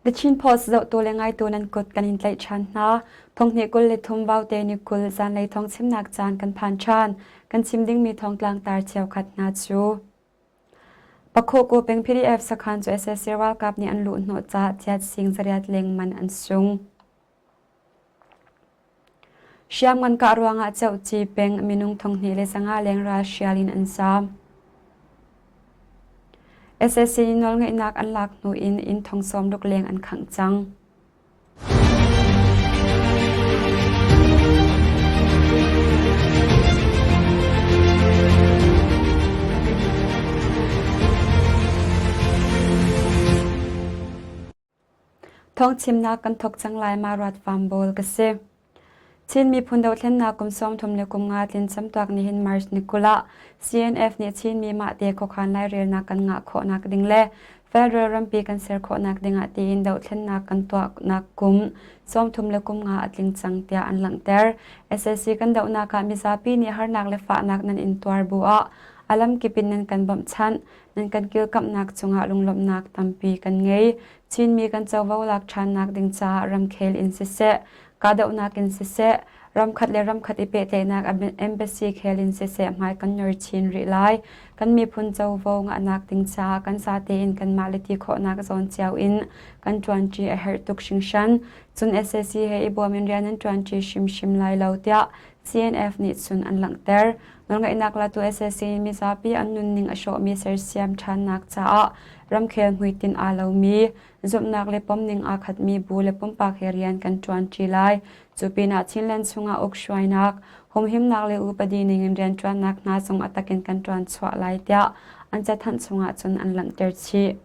The Chin Post zohtu le ngaitu nan kut kan in tlaih ṭhan hna. Thonghnih 23 vaute ni 20 zanlei thawng chimnak caan kan phan ṭhan. Kan chim dingmi thawngtlang tar cheukhat hna cu. Pakhuku peng PDF sakhan cu sac ralkap nih an luhhnawh caah chiat sing zariat leng man an sung. Hriamngan kah ruangah Ceuhci peng minung 2500 leng ralhrial in an zaam. Sac nih nawlngeihnak an lak hnu in inn thong 60 leng an khangh cang. Thawngchimnak kan thawk cang lai ma ruat vam bawl ka si. Chin miphun dothlennak kum 35 tlin camtuak nihin March ni 20 ah CNF nih Chinmi mahte khuakhan lairelnak kan ngah khawhnak ding le federal rampi kan ser khawhnak dingah tiin dothlennak kan tuahnak kum 35 a tling cang tiah an langhter. SAC kan dohnak ah mizapi nih harnak le fahnak nan intuar bu ah a lamkip in nan kan bawmhchanh, nan kan kilkamhnak cungah lunglawmhnak tampi kan ngei. Chinmi kan covo lak ṭhannak ding caah ramkhel in siseh, kahdohnak in siseh, ramkhat le ramkhat i pehtlaihnak embassy khel in siseh hmai kan nor chin rih lai. Kan miphun covo ngahnak ding caah kan zate in kanmah le ti khawhnak zawn cio in kan ṭuanṭi a herh tuk hringhran. Cun sac he i bawm in rian an ṭuanṭi hrimhrim lai lo tiah CNF nih cun an langhter. Nawlngeihnak latu sac nih mizapi an nunning a hrawhmi sersiam ṭhannak caah ramkhel hmuitinh aa lomi, zumhnak le pomning aa khatmi bu le pumpak he rian kan ṭuanṭi lai. Cu pinah Chinland chungah ukhruainak, humhimnak le upadi ningin rianṭuannak hna zong a takin kan ṭuanchuah lai tiah an cathanh chungah cun an langhter chih.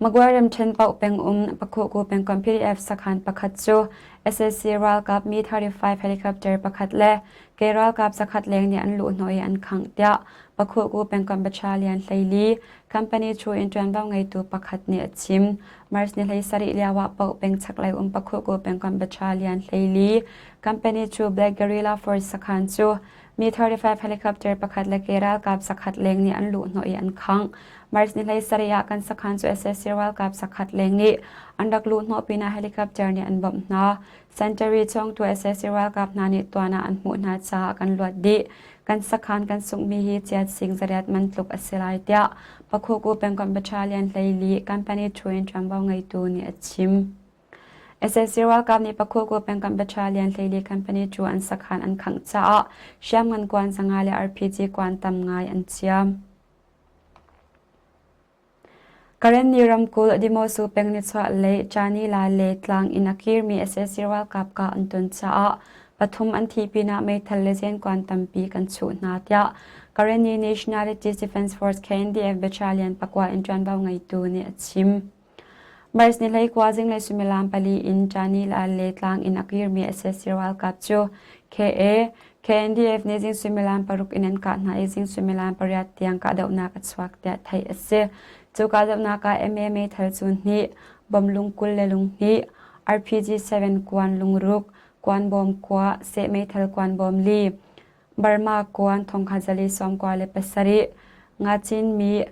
Magway ramṭhen paoh pengum Pakhuhku pengkomh PDF sakhan pakhat cu sac ralkap Mi-35 helicopter pakhat le ke ralkap zakhat leng nih an luhhnawh i an khangh tiah Pakhuhku pengkomh battalion 14 company chu in ṭuanvo ngeitu pakhat nih a chim. March ni 17 lio ah Paoh peng chaklei um Pakhuhku pengkomh battalion 14 company chu Black Guerrilla Force sakhan cu Mi-35 helicopter pakhat le ke ralkap zakhat leng nih an luhhnawh i an khangh. March ni 17 ah kan sakhan cu sac ralkap zakhat leng nih an rak luhhnawh pinah helicopter nih an bawmh hna. Sentary cawngtu sac ralkap hna nih tuan ah an hmuh hna caah kan luat dih. Kan sakhan kan sunghmi hi chiat sing zariat man tluk a si lai tiah Pakhuku pengkomh battalion 14 company thu in ṭuanvo ngeitu nih a chim. Sac ralkap nih Pakhuku pengkomh battalion 14 company cu an sakhan an khangh caah hriamngan kuan 500 le RPG kuan tam ngai an ciam. Karenni ramkulh Dimosu peng nichuahlei Chanila le tlang in a kirmi sac ralkap kah an ton caah pathum an thih pinah meithal le zenkuan tampi kan chuh hna tiah Karenni Nationalities Defense Force KNDF battalion pakua in ṭuanvo ngeitu nih a chim. March ni 19 zinglei suimilam pali in Chanila le tlang in a kirmi sac ralkap cu KA, KNDF nih zing suimilam paruk in an kah hna i zing suimilam pariat tiang kahdohnak a chuak tiah theih a si. Cu kahdohnak ah MMA meithal cu hnih, bom lung 20 le lung hnih, RPG-7 kuan lungruk, kuan bawm kua, seh meithal kuan bawm li, Burma kuan thongkhat 197, Ngachin mi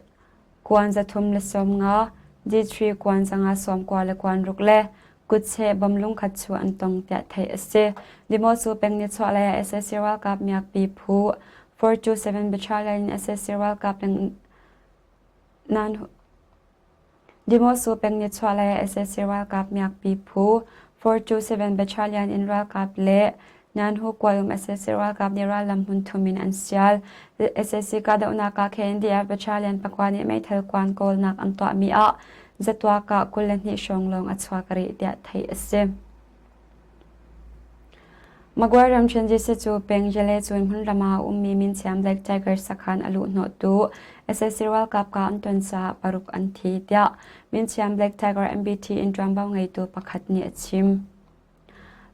kuan 350, G3 kuan 590 le kuan ruk le kutcheh bom lungkhat chu an tong tiah theih a si. Dimosu peng nichuahlei ah sac ralkap miakpi phu 427 Battalion in sac ralkap nan Dimosu peng nichuahlei ah sac ralkap miakpi phu 427 Battalion in ralkap le Nyanhu kual um sac ralkap nih rallam hmun thum in an sial. Sac kahdohnak ah KNDF battalion pakua nih meithal kuan kawlnak an tuahmi ah zatuak ah 22 hrawng lawng a chuak rih tiah theih a si. Magway ramṭhen Jesuh cu peng Jale cun hmunram ah a ummi minciam Black Tiger sakhan a luhhnawhtu sac ralkap ka an ton caah paruk an thi tiah minciam Black Tiger MBT in ṭuanvo ngeitu pakhat nih a chim.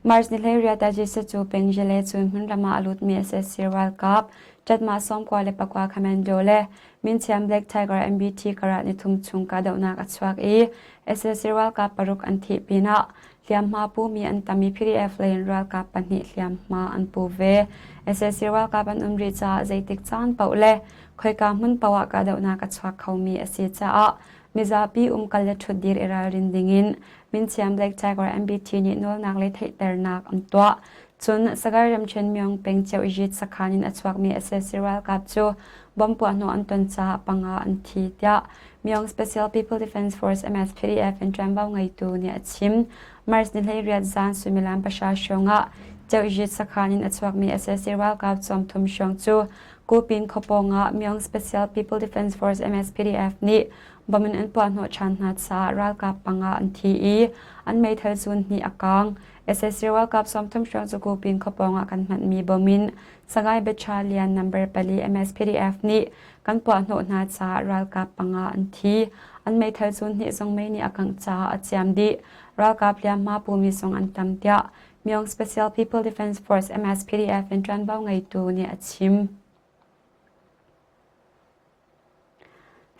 March ni 18 ah Jesuh cu peng Jale cun hmunram ah a lutmi sac ralkap ṭatmah 94 commando le minciam Black Tiger MBT karah nithum chung kahdohnak a chuak i sac ralkap paruk an thih pinah hliamhma pumi an tam i PDF lei in ralkap pahnih hliamhma an pu ve. Sac ralkap an um rih caah zeitik caan paoh le khoika hmun paoh ah kahdohnak a chuak khomi a si caah. Mizapi umkal le ṭhutdir i ralrin dingin Minthiam Black Tiger MBT nih nawlnak le theihternak an tuah. Cun Sagaing ramṭhen Myong peng Ceuhzit sakhan in a chuakmi sac ralkap cu bomb puahhnawh an ton caah panga an thi tiah Myong Special People Defense Force MSPDF in ṭuanvo ngeitu nih a chim. March ni 18 zan suimilam pahra hrawngah Ceuhzit sakhan in a chuakmi sac ralkap sawmthum hrawng cu Kupin khuapawng ah Myong Special People Defense Force MSPDF nih bomb in an puahhnawh ṭhan hna caah ralkap panga an thi i an meithal zun hnih a kaang. Sac ralkap 30 hrawng cu Kupin khuapawng ah kan hmanhmi bomb in Sagaing Battalion number pali MSPDF nih kan puahhnawh hna caah ralkap panga an thi. An meithal zun hnih zong mei nih a kangh caah a ciam dih. Ralkap hliamhma pumi zong an tam tiah Myong Special People Defense Force MSPDF in ṭuanvo ngeitu nih a chim.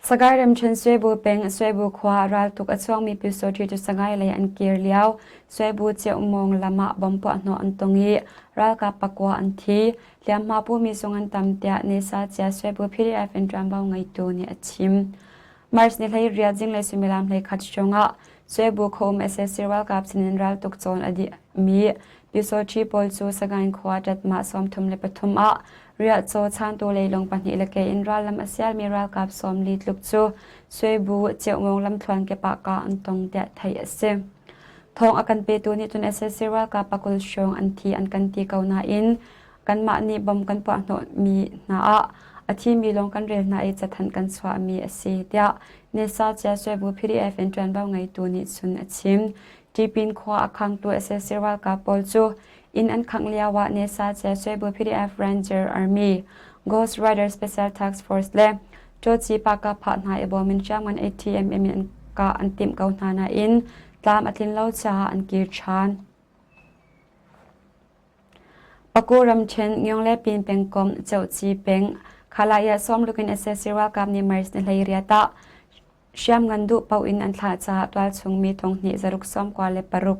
Sagaing ramṭhen Suebu peng Suebu khua raltuk a chuangmi Pyusawṭhi cu Sagaing lei an kir lio Suebu Ceumawng lam ah bomb puahhnawh an tong i ralkap pakua an thi. Hliamhma pumi zong an tam tiah Nesa Cia Suebu PDF in ṭuanvo ngeitu nih a chim. March ni 18 zinglei suimilam 11 hrawngah Suebu khuaum sac ralkap sinin raltuk cawn a dihmi Pyusawṭhi pawl cu Sagaing khua ṭatmah 33 ah riahcaw chaantu leilung pahnih le ke in rallam a sialmi ralkap 40 tluk cu Suebu Ceumawng lamthluan kip ah kah an tong tiah theih a si. Thawng a kan petu nih cun sac ralkap pakul hrawng an thi an kan ti ko nain kanmah nih bom kan puahhnawhmi hna ah a thimi lawng kan rel hna i cathanh kan chuahmi a si tiah Nesa Chia Suebu PDF in ṭuanvo ngeitu nih cun a chim. Tipin khua a khangtu sac ralkap pawl cu inn an khangh lio ah Nesa Chia Suebu PDF Ranger Army, Ghost Rider Special Task Force le Ṭawci Pahkahphah hna i bawm in hriamngan ATM in an kah an timh ko hna nain tlam a tlin lo caah an kir ṭhan. Paku ramṭhen Ngyonglepin pengkomh Ceuci peng Khalaya sawmruk in sac ralkap nih March ni 18 ah hriamngan duh paoh in an thlah caah tualchung mi thonghnih zaruk 96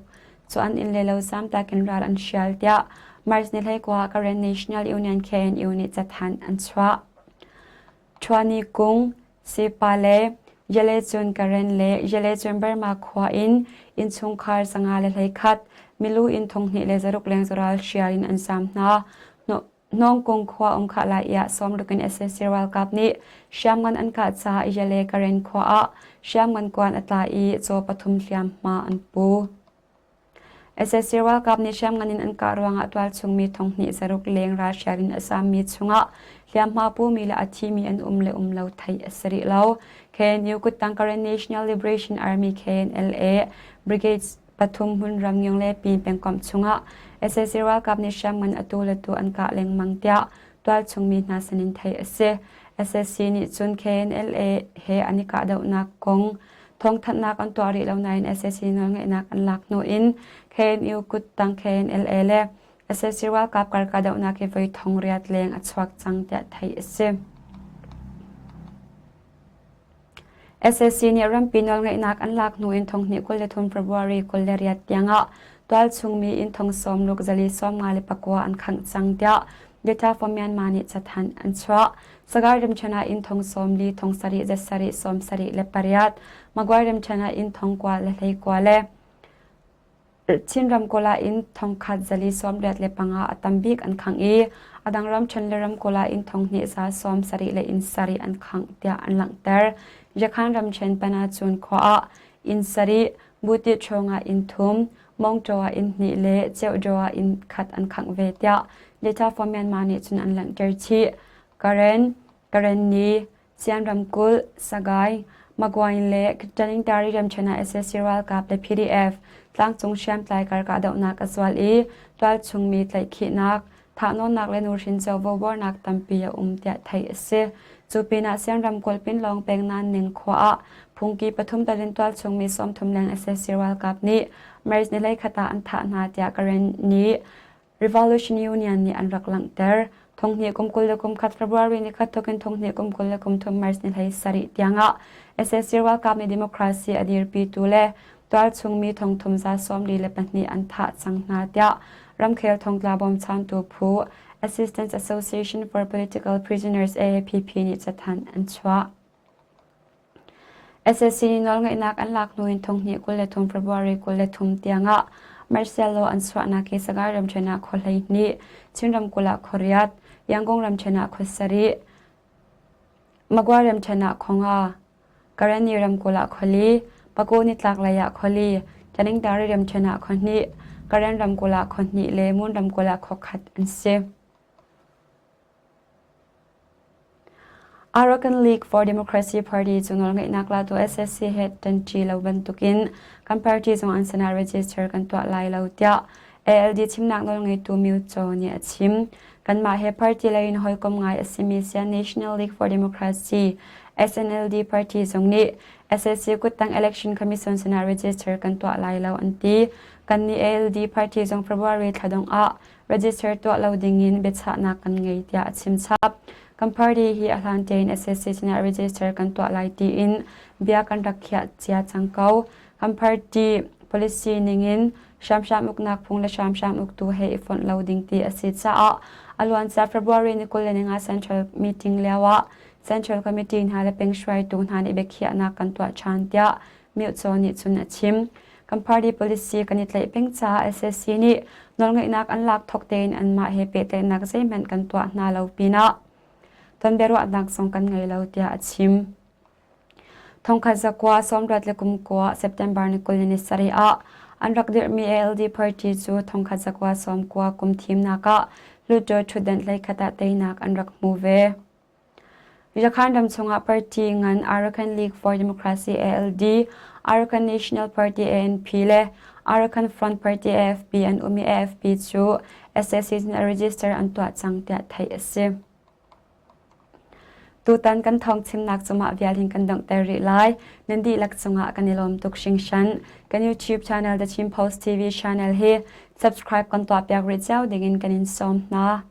cu an inn le lo zamtak in ral an hrial tiah March ni 19 Karen National Union KNU nih cathanh an chuah. Ṭhuani kung, Sipa le Yalecun Karen le Yalecun Burma khua in innchungkhar 51 milu inn 26 leng zural hrial in an zaam hna. Hnawngkung khua um khah lai iah sawmruk in sac ralkap nih hriamngan an kah caah Yale Karen khua ah hriamngan kuan a tla i caw pathum hliamhma an pu. Sac ralkap nih hriamngan in an kah ruangah tualchungmi thonghnih zaruk leng ralhrial in a zaammi chungah hliamhma pumi le a thimi an um le um lo theih a si rih lo. KNU kuttang Karen National Liberation Army KNLA Brigade pathum hmunram Ngyong le Pin pengkomh chungah sac ralkap nih hriamngan atu le tu an kah lengmang tiah tualchungmi hna sinin theih a si. Sac nih cun KNLA he an i kahdohnak kong Thawngthanhnak an tuah rih lo nain sac nawlngeihnak an lak hnu in KNU kuttang KNLA le sac ralkap kar kahdohnak hi voi thong riat leng a chuak cang tiah theih a si. Sac nih rampi nawlngeihnak an lak hnu in thonghnih 23 February 28 tiangah tualchungmi inn thong sawmruk zali 54 an khangh cang tiah Data for Myanmar nih cathanh an chuah. Sagaing ramṭhen ah inn thong 40, thong sarih, zat sarih, sawm sarih le pariat, Magway ramṭhen ah inn thong kua le hlei kua le Chin ramkulh ah inn thong khat zali sawmriat le panga a tam bik an khangh i a dang ramṭhen le ramkulh ah inn thong hnih za sawm sarih le inn sarih an khangh tiah an langhter. Yakhan ramṭhen Panacun khua ah inn sarih, Buti ṭhawng ah inn thum, Mawngṭaw ah inn hnih le Ceuhdaw ah inn khat an khangh ve tiah Data for Myanmar nih cun an langhter chih. Karen, Karenni, Sian ramkulh, Sagaing, Magway le Taningtari ramṭhen ah sac ralkap le PDF tlangcung hriamtlai kar kahdohnak a zual i tualchungmi tlaihkhihnak, thahnawnnak le nuhrin covo buarnak tampi a um tiah theih a si. Cu pinah Sian ramkulh Pinlawng peng Nanning khua ah phungki pathum talin tualchungmi 30 leng sac ralkap nih March ni 11 ah an thah hna tiah Karen nih Revolution Union nih an rak langhter. Thonghnih kum 21 February ni khat thawk in thonghnih kum 23 March ni 17 tiangah sac ralkap nih democracy a dirpitu le tualchungmi thongthum za 42 an thah cang hna tiah ramkhel thongtla bawmchantu phu Assistance Association for Political Prisoners AAPP nih cathanh an chuah. SAC nih nawlngeihnak an lak hnu in thonghnih 23 February 23 tiangah martial law an chuahnak hi Sagaing ramṭhen ah khua 12, Chin ramkulh ah khua riat, Yangon ramṭhen ah khua sarih, Magwa ramṭhen ah khua nga, Karenni ramkulh ah khuali, Paku nitlaklei ah khuali, Taningtari ramṭhen ah khua hnih, Karen ramkulh ah khua hnih le Mon ramkulh ah khua khat an si. Arakan League for Democracy Party cu nawlngeihnak latu SSC he ṭanṭi lo bantukin kan party zong an sinah register kan tuah lai lo tiah ALD chimnak nawlngeitu Myo Cho nih a chim. Kanmah he party lei in hawikom ngai a simi Sian National League for Democracy SNLD party zong nih SAC kuttang Election Commission sinah register kan tuah lai lo an ti. Kannih ALD party zong February thla dongh ah register tuah lo dingin biachahnak kan ngei tiah a chim chap. Kan party hi a hlan tein SAC sinah register kan tuah lai tiin bia kan rak khiah cia cang ko. Kan party policy ningin hramhram uknak phung le hramhram uktu he i fonh lo ding ti a si caah a luancia February ni 25 Central Meeting lio ah Central Committee hna le peng hruaitu hna nih biakhiahnak kan tuah ṭhan tiah Myo Cho nih cun a chim. Kan party policy kan i tlaih peng caah SSC nih nawlngeihnak an lak thawk tein anmah he pehtlaihnak zeihmanh kan tuah hna lo pinah ton biaruahnak zong kan ngei lo tiah a chim. Thongkhat zakua sawmriat le kum kua September ni 20 ni sarih ah an rak dirhmi ALD party cu thongkhat zakua sawmkua kum thimnak ah Hluttaw ṭhutdan hleikhat ah teinak an rak hmu ve. Rakhan ram chungah party ngan Arakan League for Democracy ALD, Arakan National Party ANP le Arakan Front Party AFP an um i AFP cu SAC in a register an tuah cang tiah theih a si. Tutan kan thawng chimnak cu mah vial hin kan donghter rih lai. Nan dihlak cungah kan i lawm tuk hringhran. Kan YouTube channel The Chin Post TV channel hi subscribe kan tuahpiak rih cio dingin kan in sawm hna.